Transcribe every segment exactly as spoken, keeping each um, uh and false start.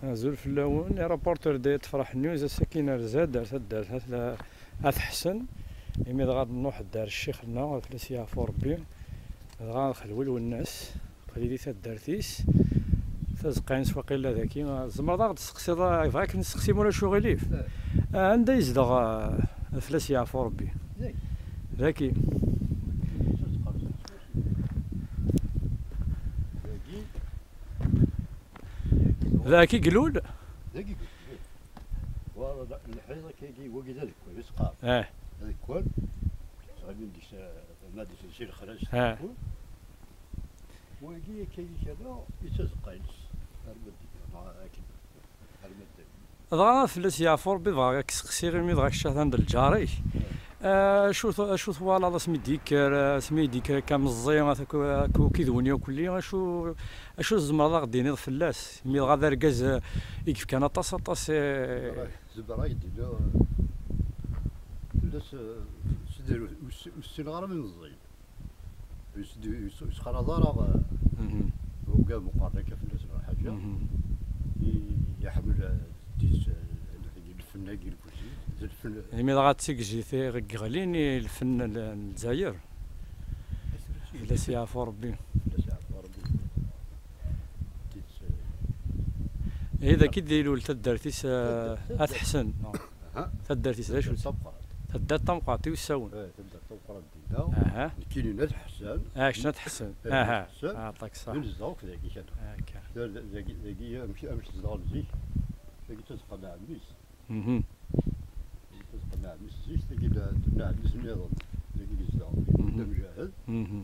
Azul fell-awen, i reporter de Tefraḥ News, ass-agi nerza-d ar taddart At, At Ḥsen, imi dɣa ad nruḥ-d ar ccix-nneɣ, ad fell-as yeɛfu Rebbi, dɣa ad xelwi Lwennas, aql-i di taddart-is, tazeqqa-ines waqila daki. Tzemreḍ ad ɣ-d-testeqsiḍ, ah, bɣiɣ ad k-nesteqsi ma ulac uɣilif? Eh. Ah, anda yezdeɣ, ah, ad fell-as yeɛfu Rebbi? Daki. Daki. Daki. Daki i ilul? Dagi i ilul. Wa, lḥiḍ akkagi, wagi d adekkal, i s-qqar. Eh. Adekkal. Ttɣimin deg-s, ma d-, si lexraj, eh, adekkal. Wagi akkagi kan, i d tazeqqa-ines. Arma d-, akken. Arma d-, Dɣa fell-as yeɛfu Rebbi, bɣiɣ ad k-seqsiɣ imi dɣa kečč atan d lǧar-ik. Eh, acu t-, acu twalaḍ asmi d-yekker, eh, asmi d-yekker akka meẓẓi, ak-, ak-, akked win yakk-lli, acu, acu tzemreḍ ad ɣ-d-tiniḍ fell-as? Imi dɣa d argaz, eh, i yefkan aṭas, aṭas, eh. Zemreɣ, zemreɣ ad d-iniɣ, eh, fell-as, eh, s-, ur s-, ur ssineɣ ara mi meẓẓi. Yesdi-, yes-, yesxalaḍ ara, eh, mhm, uga meqqar akka fell-as neɣ ḥaǧa. Mhm. I-, iḥemmel, eh, tis-, eh, lfen-agi, lkuzi, d lfen. Imi dɣa d tigzi i ɣ-yeɣlin i lfen n, n Lezzayer. Fell-as yeɛfu Rebbi. Fell-as yeɛfu Rebbi. Tis-, eh, ihi daki i d-ilul taddart-is, eh, taddart, At Ḥsen, no? Aha. Taddart-is d acu? Taddart tameqqrant. Taddart tameqqrant i usawen. Eh, taddart tameqqrant. Dinna, aha, nekkini n At Ḥsen. Ah, kečč n At Ḥsen. Eh, aha. At Ḥsen. Ah, yeɛṭik ṣṣeḥḥa. Nezdeɣ akk dagi kan. Akka. Da-, da-, dagi, dagi, amek, amek zedɣen zik. Dagi tazeqqa n ɛemmi-s. Mhm. Dagi tazeqqa n ɛemmi-s zik, dagi d, d ɛemmi-s nniḍen. Dagi i yezdeɣ. Mhm. D amjahed. Mhm.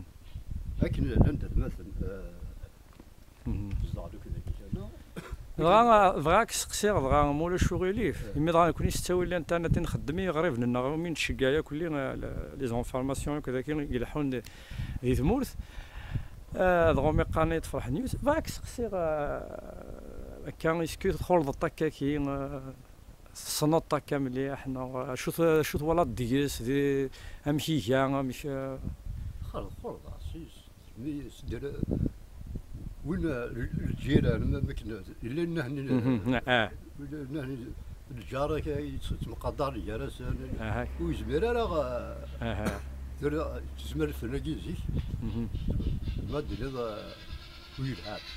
Akken llan d atmaten, eh, mhm. Zedɣen akk dagi kan. Dɣa, bɣiɣ ad k-seqsiɣ, dɣa, ma ulac uɣilif, eh, imi dɣa nekni s ttawil n l'internet i nxeddem i yiɣriben-nneɣ, umi nceggeɛ yakk-lli, eh, le-, les informations yakk dagi i ileḥḥun di, di tmurt. Eh, dɣa umi qqaren i Tefraḥ News, bɣiɣ ad k-seqsiɣ, eh, akka, est-ce que txulḍeḍ akka-ki, eh, tessneḍ-t akka mliḥ, neɣ acu t-, acu twalaḍ deg-s, di, amek iga, amek, eh? Xulḍeɣ, xulḍeɣ, s-, s-, mi s-, dira, win, eh, l-, lǧiran, ma, ma akken, yella nehni, mhm, ah. Yella nehni lǧar akka, yett-, yettemqadar gar-asen. Aha. Ur yezmir ara, eh, aha, dira, tezmer lfen-agi zik. Mhm. Ma d-tiniḍ, eh, ur yelha ara.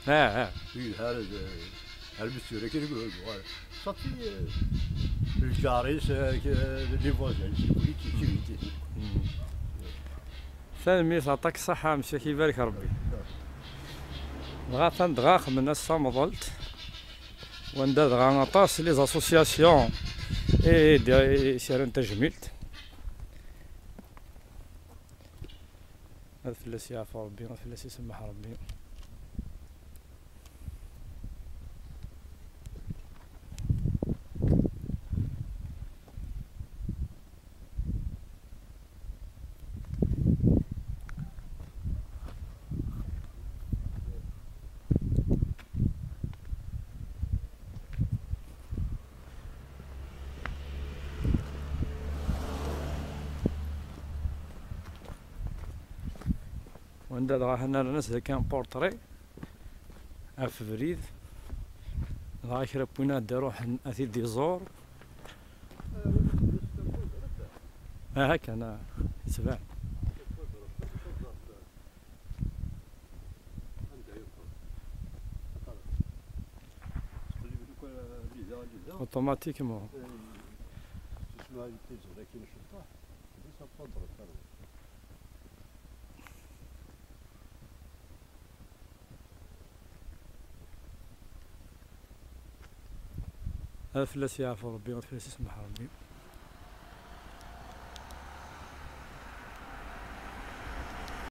Ah, ah. Ur yelha ara, d-, ar mi tura kan i yuɣal. Ṣafi, eh, lǧar-is, eh, k-, les voisins, les politiques, les politiques. Mm. Tanemmirt, yeɛṭik ṣṣeḥḥa, msik ibarek Rebbi. Dɣa atan dɣa xedmen-as tamḍelt, wanda dɣa aṭas les associations i d-, i s-yerran tajmilt. Ad fell-as yeɛfu Rebbi, ad fell-as isemmeḥ Rebbi. Wanda dɣa ḥna rran-as d akken portrait ɣef ubrid, dɣa kra n win ad d-iruḥen ad t-id-iẓur. Aha kan, ah, yettban. Automatiquement. Ad fell-as yeɛfu Rebbi, ad fell-as isemmeḥ Rebbi.